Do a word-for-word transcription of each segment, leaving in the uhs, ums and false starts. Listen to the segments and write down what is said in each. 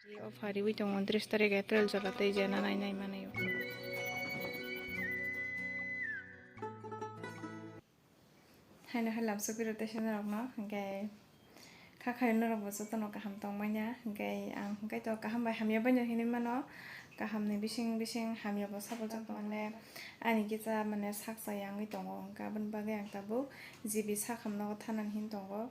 O phariwi tongo untris tarik April jora tei jena nai nai manai o. Haino hai lamsok biro tei sina rokno hwnkhe kha khayo norok bo jotono kaham tongmanya hwnkhe ang hwnkhe to kaham bai hamya baino hinwi mano. Kaham ni bising bising hamya bo sabo joto mane ani kisa mane sak chaya wngwi tongo hwnkhe aboni bagwi ang tabuk G B sak hamno thanani hin tongo.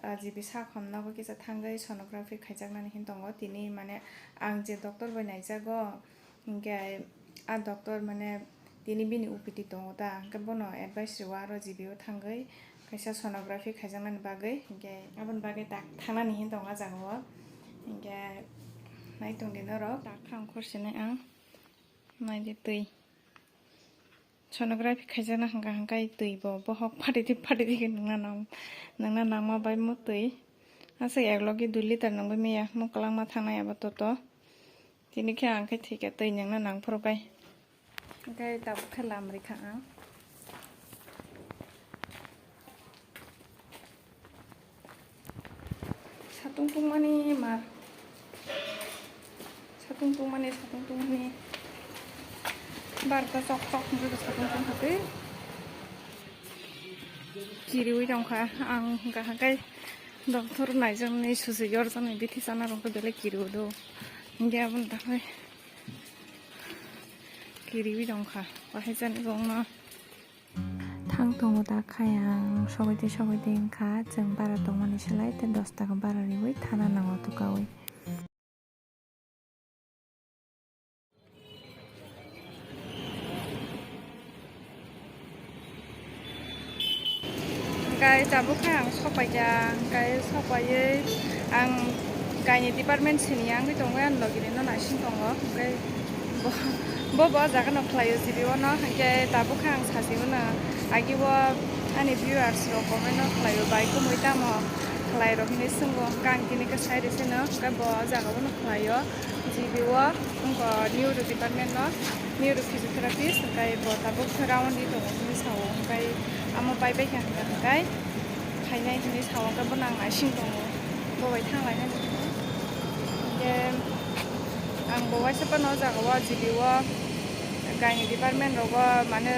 Ah, G B sak hamno bo kisa thangwi sonography khaijaknani hin tongo. Tini mane ang je doctor bai naijago, hwnkhe ah doctor mane tini bini O P D tongo ta, hwnkhe bono advice rwo aro G B o thangwi kaisa sonography khaijaknani bagwi, hwnkhe aboni bagwi tak thangnani hin tongo ah jagao. Hwnkhe nai tongdi norok, tak thang khorsinai ang, naidi twi. Sonography khaijakna hwnkha hwnkhe twi bo bohok phatidi phatidi khe nungna nang-, nungna nangma bai mo twi. Aswk ek logi dui liter nungwi maya, mo kwlangma thangnai abo toto. Tini khe ang khe thwikha twi nungna nang phuru kai. Hwnkhe tabuk khe lam rikha ang. Satung tungmani mar. Satung tungmani, satung tungmani. Barta chok chok hwnkhe satung tungkha tei. Kiriwi tongkha ang hwnkha hwnkhe doctor naijaknai susi yorjaknai bithi sana rwkhe belai kiriwi do. Hwnkhe aboni takhai kiriwi tongkha. Bahai jani bongno. Thang tongo da khai ang sogwi twi sogwi twi wngkha, chwng bara tongmani slai tei dos taka bara riwi thana nango twkaui. Hwnkhe tabuk khe ang sokpaikha, hwnkhe sokpaiwi ang kaini department sini wngwi tongo, ani logini no naising tongo, hwnkhe bo, bo, bo o jaga no khlaio G B o no, hwnkhe tabuk khe ang sajio no, agi o ani viewers rok comment no khlaio, bai kumui tamo khlai rok hinwi swngo, hwnkhe ang tini khe sai rw sino, hwnkhe bo o jaga o no khlaio G B o, wngkha neuro department no, neuro physiotherapist, hwnkhe bo tabuk khe round ri tongo hinwi sao, hwnkhe amo pai bai kha hwnkhe, hwnkhe. Khainai hinwi sao, hwnkhe bo nang naising tongo, bo bai thang lainani hinwi. Hwnkhe ang bo waisa phano o jaga o G B o gynae department rogo mane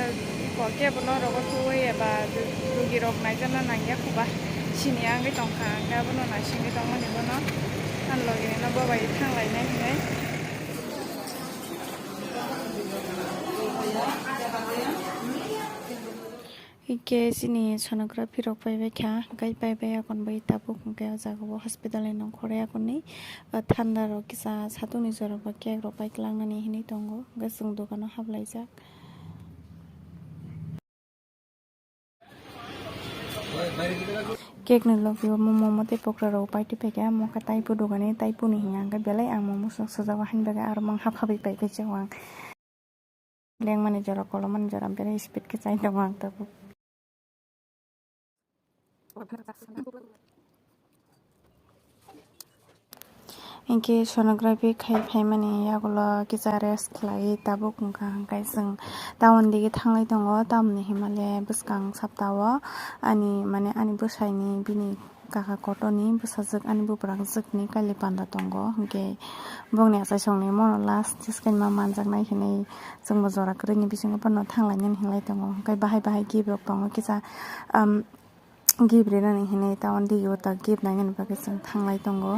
kebo norok o twiwi eba rugi rok naijakna nangya khuba sini wngwi tongkha, hwnkhe abono naisingwi tongmani bono ani logi rokno bo bai thang lainai hinwi. Hwnkhe chini sonography rok paibai kha, hwnkhe paibai yakon bai tabuk hwnkhe o jaga o hospital ni nongkhor yakon ni, o thanda rok kisa satung ni jora bo cake rok pai kwlangnani hinwi tongo, hwnkhe chwng dokan o hablaijak. Cake ni logi o momo momo tei pokra rok pai twi phaikha, omo khe taipu dogan ni taipu ni hinkhe belai ang momo sujak o haini bagwi aro mang haphawi pai khe chao ang. Lengmani jora kolomani jora belai speed khe chai tongo ang tabuk. Hinkhe sonography khai phaimani yagulo kisa rest khlai tabuk wngkha, hinkhe chwng town digi thanglai tongo, tamoni hinmale bwskang saptao ani mane ani bwsaini bini kaka kotorni bwsajwk ani bwprangjwkni kailai panda tongo, hinkhe bongni achaisongni mono last tei swkangma manjaknai hinwi chwngbo jora kwrwini bisingo bono thanglainani hinlai tongo, hinkhe bahai bahai gift rok tongo kisa, um, Gift rinani hinwi town digi o ta gift nainani bagwi chwng thanglai tongo.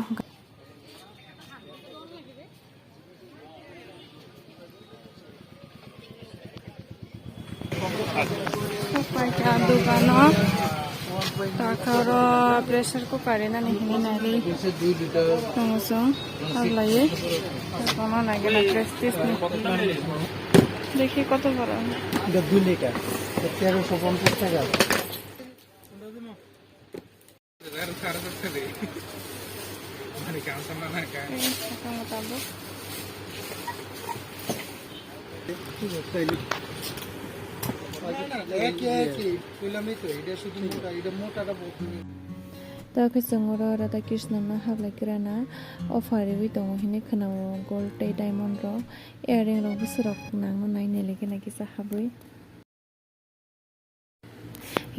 Sokpaikha dukano, takhoro pressure cooker rinani hinwi nairwi tongo chwng, hablaiwi. Kono naigena prestige ni. Dekhi koto boro. Ita dui liter. Ita terosho ponchas taka. Tei khe chwng oro Radha Krishna no hablai kwrana offer riwi tongo hinwi khwnao, gold tei diamond rok, earring rok bwswk rok nangno nai nailikhe nai kisa habwi.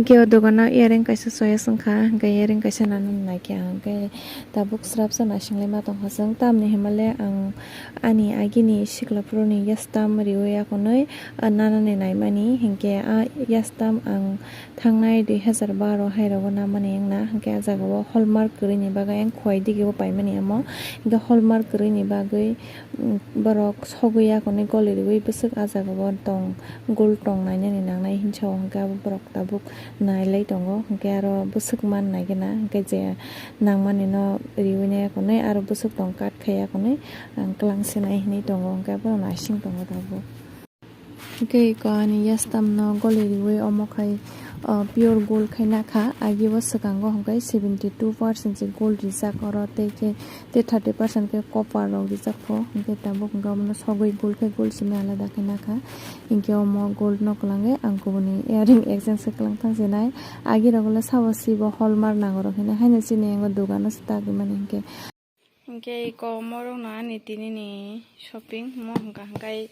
Hwnkhe o dogano earring kaisa choice wngkha, hwnkhe earring kaisa nana naikhe ang, hwnkhe tabuk srapsa naisinglaima tongkha chwng, tamni hwnmale ang ani agini siklaphuruni yastam riwi akonwi, ah, nanani naimani, hwnkhe ah yastam ang thangnai dui hazar baro hairogo namani wngna, hwnkhe ah jagao hallmark kwrwini bagwi ang khowai digio paimani amo, hwnkhe hallmark kwrwini bagwi, mm, borok sogwi akonwi goli riwi bwswk ah jagao tong. Gold tong nainani nangnai hinsa o hwnkhe abo borok tabuk nailai tongo, hwnkhe aro bwswk man naigena, hwnkhe je nangmani no riwi nai akonwi aro bwswk tong cut khai akonwi ang kwlang se nai hinwi tongo, hwnkhe abo naising tongo tabuk. Hwnkhe eko ani yastam no goli riwi omo khai, o, pure gold khai nakha, agi bo swkango hwnkhe seventy two percent se gold rijak oro tei khe. Tei thirty percent khe copper rok rijak kho, hwnkhe tabuk hwnkhe omono sogwi gold khe gold simi alada khe nakha. Hinkhe omo gold no kwlangwi ang kubuni earring exchange khe kwlang thang sinai. Agi rok le sabo si bo hallmark nango rok hinwi haino chini yango dogano se tagwi mani hinkhe. Hinkhe eko omo rok no ani tini ni shopping mo hwnkha hwnkhe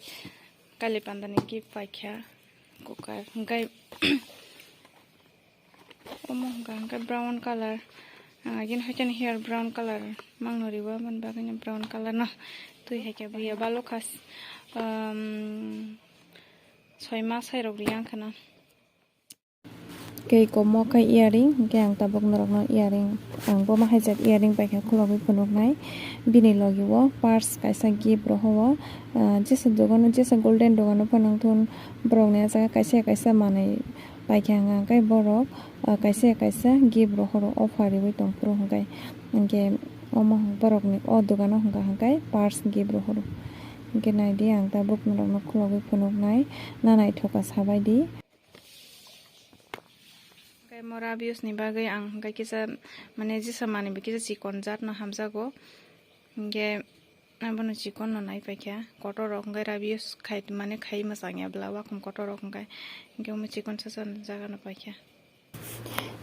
kali panda ni gift paikha cooker hwnkhe. Omo hwnkha hwnkhe brown colour. Ang agini haikhe ni hair brown colour mangno riwi, aboni bagwino brown colour no twi haikhe buya balukha, um, soi ma sairok riya wngkha na. Kei komo khe earring, hwnkhe ang tabuk norokno earring, ang bomo haijak earring paikha khulogwi phunuknai. Bini logi o purse kaisa gift rohowo, ah, jesa dogano, jesa golden dogano phano wngthun, borokni ah jaga kaisa kaisa manwi paikha hwnka hwnkhe borok, ah, kaisa kaisa gift rohoro offer riwi tongphuru hwnkhe, hwnkhe omo borokni o dogano hwnka hwnkhe purse gift rohoro. Hwnkhe naidi ang tabuk norokno khulogwi phunuknai, na naithoka sabaidi. Hwnkhe mo rabios ni bagwi ang hwnkhe kisa, mane, jesa manwi bo kisa chikon jat no hamjago. Hwnkhe abono chikon no nai paikha. Kotor rok hwnkhe rabios khai, mane, khai mwchang ya bwla, wakhum kotor rok hwnkhe. Hwnkhe omo chikon sasa jaga no paikha.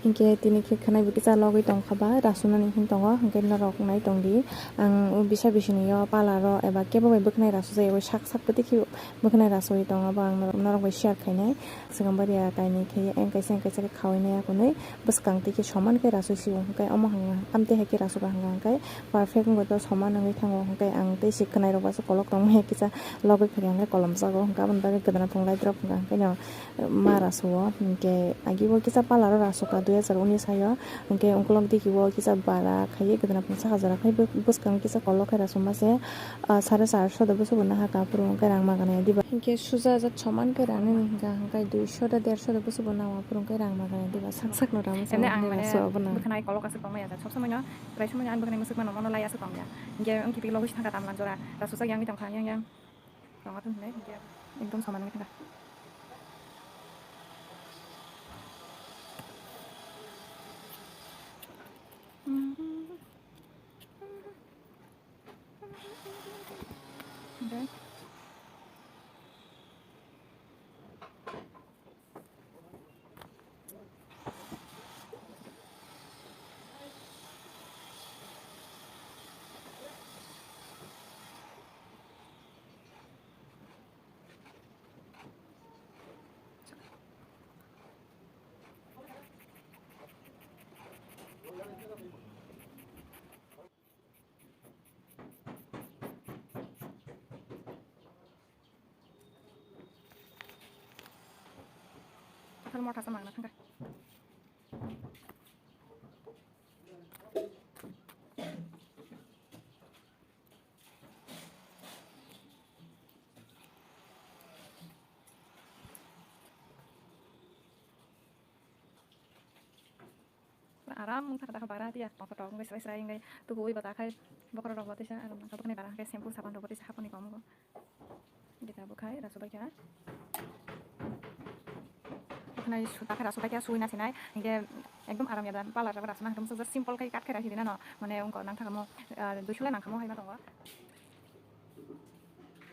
Hwnkhe tini khe khwnai bo kisa logwi tongkha ba, rasunani hin tongo, hwnkhe norok nai tongdi. Ang bisa bisini yo pala ro eba kebo bai bwkhnai rasu jai, sak sak pwtwi khe bwkhnai rasui tongo, bo ang norok, norok bai share khainai. Swkang bari ya kainwi khe eng kaisa eng kaisa khe khawinai akonwi bwskang twi khe soman khe rasui sio hwnkhe omo hwnka amtwi hai khe rasukha hwnka hwnkhe perfect wngwi to soman wngwi thango hwnkhe ang tei si khwnai rok baso kolok tongmani kisa logwi phai hwnkhe kolom jago hwnkhe aboni bagwi gwdana phung lai drop hwnka hwnkhe no ma rasuo hwnkhe agi bo kisa pala ro rasukha dui hazar unis hai o hwnkhe ungkulok digi o kisa bara khaiwi gwdana phung saka jora khai bwskang kisa kolok khai rasuma se. Ah, sare charso da bwswk bo naha ka phuru hwnkhe rang magana ya diba. Hinkhe suja jak soman khe rani ni hwnkha hwnkhe duiso da derso da bwswk bo nawa phuru hwnkhe rang magana ya diba sak sak no rang emne ang mane bwkhanai kolok aswk tongmaya jak sob somoi no prai somoi no ang bwkhanai mwswk mano mono lai aswk tongya hinkhe wngkhe tei logi thangkha tamla jora da suchak yang tongkha yang yang tongma thung hinai hinkhe ekdom soman wngwi thangkha. Kothal motha sa mangna thangkha. Aram wngkha da bara tiya, tongthok tongthok wngwi srai srai wngwi tubuwi bwta khai bokhorok rok bo tisa aram nangkha bwkhani bara khai shampoo sabon rok bo tisa haponi komo bo. Bwta bwkhai rasu baikha. Bwkhanai suta khai rasu baikha suina sinai hinkhe ekdom aram ya da parlour rok rasuna hinkhe just simple khai cut khai rasi dinano mane wngkha nangthakamo, ah, duiso lai nangkhamo hai ma tongo.